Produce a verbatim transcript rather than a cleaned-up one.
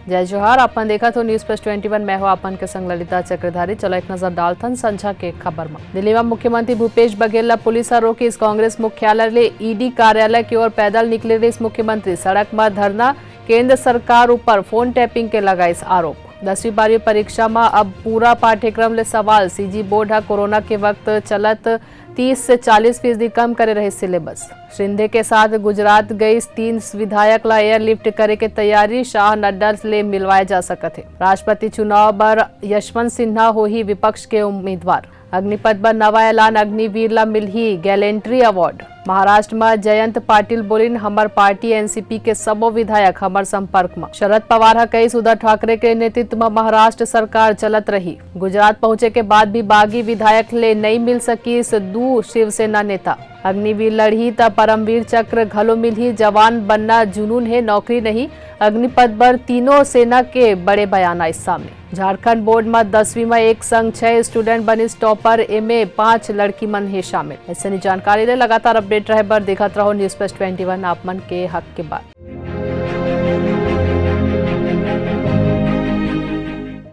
जय जोहार, अपन देखत हो News Plus twenty one, मैं हो अपन के संग ललिता चक्रधारी। चलो एक नजर डालथन संझा के खबर म। दिल्ली म मुख्यमंत्री भूपेश बघेल ल पुलिस ह रोकिस। कांग्रेस मुख्यालय ले ईडी कार्यालय की ओर पैदल निकले रहिस मुख्यमंत्री। सड़क म धरना, केंद्र सरकार ऊपर फोन टैपिंग के लगाइस आरोप। दसवीं बारहवीं परीक्षा म अब पूरा पाठ्यक्रम ले सवाल। सीजी बोर्ड ह कोरोना के वक्त चलत तीस से चालीस फीसदी कम करे रहे सिलेबस। शिंदे के साथ गुजरात गई तीन विधायक ला एयरलिफ्ट करे के तैयारी, शाह नड्डा ले मिलवाए जा सकत हे। राष्ट्रपति चुनाव बर यशवंत सिन्हा होही विपक्ष के उम्मीदवार। अग्निपथ बर नवा ऐलान, अग्निवीर ला मिलही गैलेंट्री अवार्ड। महाराष्ट्र म जयंत पाटिल बोलिन, हमर पार्टी एनसीपी के सबो विधायक हमर संपर्क म। शरद पवार ह कहिस, उद्धव ठाकरे के नेतृत्व म महाराष्ट्र सरकार चलत रही। गुजरात पहुंचे के बाद भी बागी विधायक ले नई मिल सकिस दू शिवसेना नेता। अग्निवीर लड़ही त परमवीर चक्र घलो मिलही, जवान बनना जुनून हे, नौकरी नहीं। अग्निपथ बर तीनों सेना के बड़े बयान आइस सामने। झारखंड बोर्ड म दसवीं म एक संग छह स्टूडेंट बनिस टॉपर, एमे पांच लड़की मन हे शामिल। ऐसे जानकारी ले लगातार अपडेट रहे बर देखत रहो News Plus twenty one, आप मन के हक के बात।